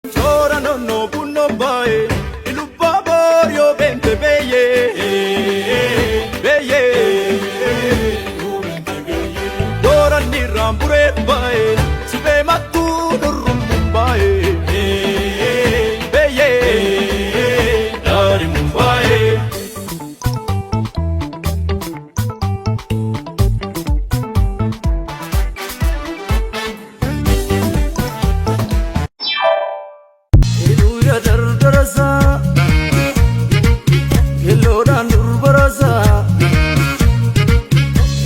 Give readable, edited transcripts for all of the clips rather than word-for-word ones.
Soora nonno bunno bae, ilubba borio bente beye, beye. Dora nirambure bae, sibe mattu nurrum bae, beye. Dari Mumbai. Hidhuuya dardarasaa, killoodhaan durbarasaa,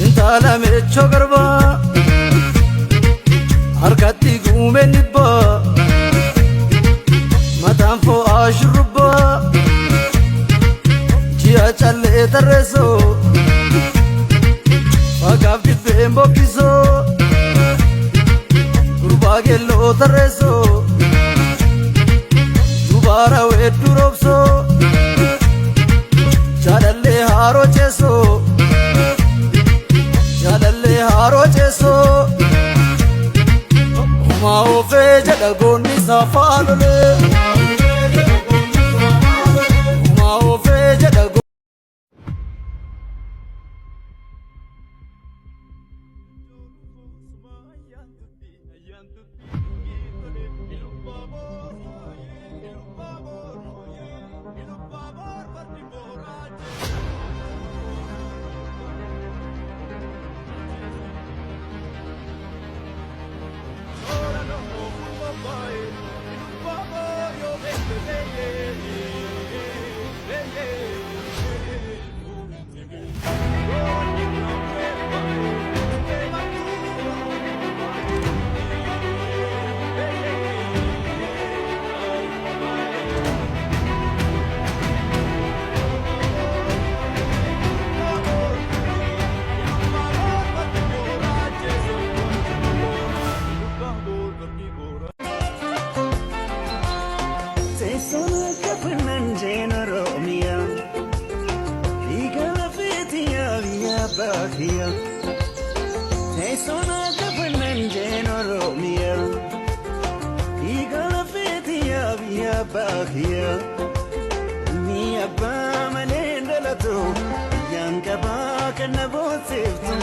intala meechoo garbaa, harkatti guumeen dhibbaa, mataan fo'aa shurrubbaa, ji'a callee tarreessoo, fagaaf dhibbeen bokkisoo, gurbaa geelloo tarreessoo. Dubara wedduu roobsoo, jaalallee haaroo ceesoo, jaalallee haaroo ceesoo. Homaa oofee jedha goonni saafaa lolee. Homaa oofee jedha. Teessoon akka fannaan Oromiyaa. Dhiiga lafeetiyaa biyya baakiyyaa. Teessoon akka fannaan Oromiyaa. Dhiiga lafeetiyaa biyya baakiyyaa. Ilmi abbaa malee dhalatu biyyaan qabaa kan na boonseeftu.